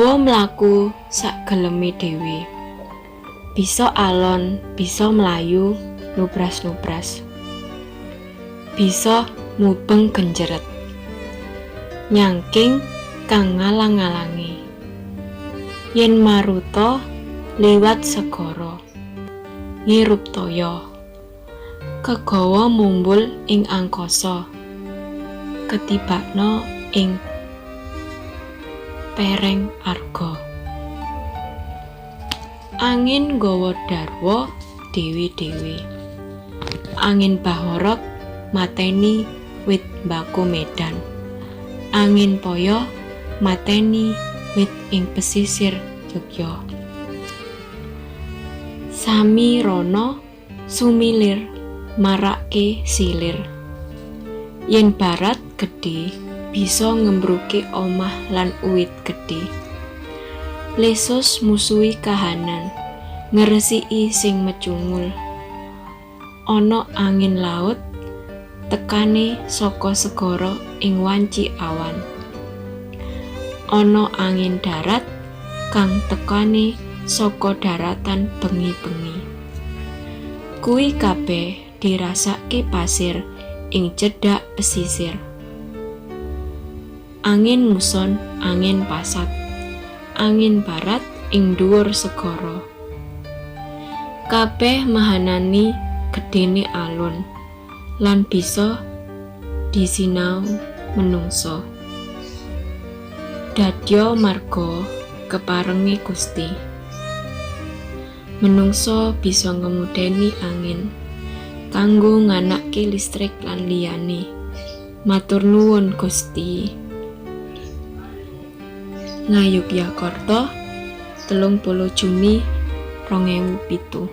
Hawa mlaku sak geleme dhewe. Bisa alon, bisa mlayu nubras-nubras. Bisa mubeng genjret. Nyangking kang ngalang-alangi. Yen maruta liwat segara. Ngirup toya. Kegawa mumbul ing angkasa. Ketibakna ing pereng arga. Angin nggawa darwa dhewe-dhewe. Angin bahorok mateni wit mbako Medan. Angin poyo mateni wit ing pesisir Yogya. Samirana sumilir marake silir. Yen barat gedhe bisa ngembruke omah lan uwit gedhe. Lesus musuhi kahanan, ngresiki sing mecungul. Ana angin laut tekane saka segara ing wanci awan. Ana angin darat kang tekane saka daratan bengi-bengi. Kuwi kabeh dirasake pasir ing cedhak pesisir. Angin muson, angin pasat, angin barat ing dhuwur segara. Kabeh mahanani gedhene alun lan bisa disinau menungsa. Dadya marga keparenge Gusti. Menungsa bisa ngemudeni angin kanggo nganake listrik lan liyane. Matur nuwun, Gusti. Ngayogyakarta, 30 Juni 2007.